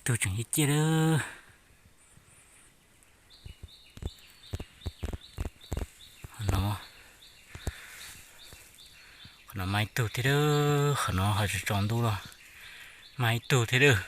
tug tseem ciaj ciaj lawm. Qhov no, qhov no mas ib tug thiab lawm, qhov no ho tsaus tsaus ntuj los mas ib tug thiab lawm.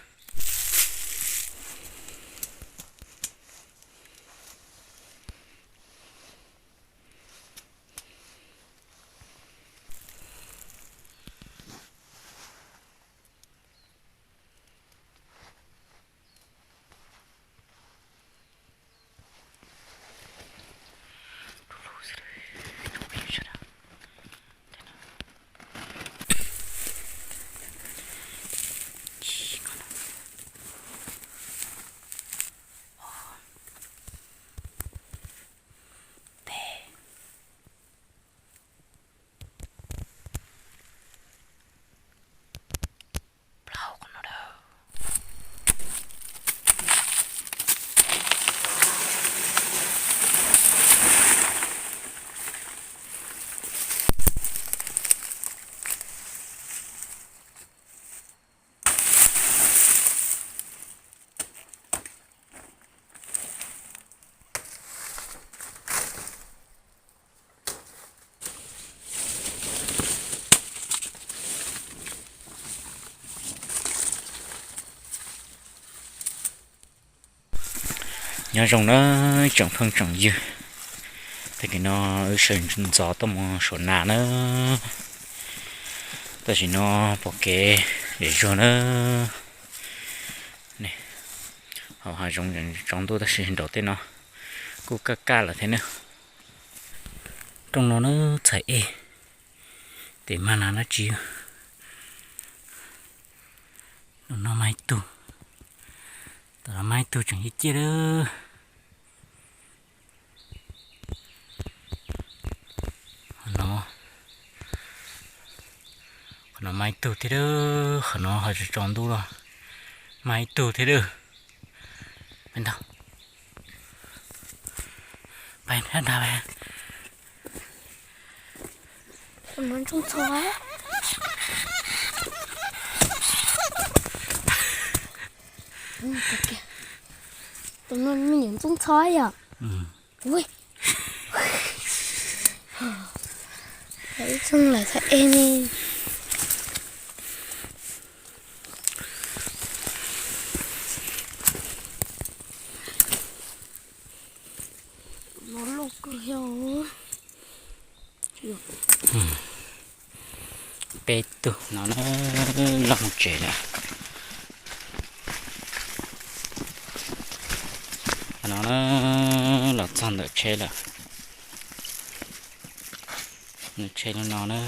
Nyob zoo na tsoom phooj tsoom ywg, tag kis no wb sawv ntxov tuaj mus saum nas na. Tam sim no pom kev zem zuag na. Hauv hav zoov tsaus ntuj tab sis nraum tej no kuj kaj kaj lawm thiab na. Rooj no na txhais ej, tes mag nas dab tsi. Rooj no mas ib tug, tom no mas ib tug tseem ciaj ciaj lawm. Qhov no, qhov no mas ib tug thiab lawm, qhov no ho tsaus tsaus ntuj los mas ib tug thiab lawm. Peb ntag, peb ntag. Tus no me nyuam ntxoov txho yom. Ui, ib txoog lawm txhob ej ne. Peb tug no na, los mus tsev lawm. No na, los txog ntawm tsheb lawm. Nws tsheb no no na.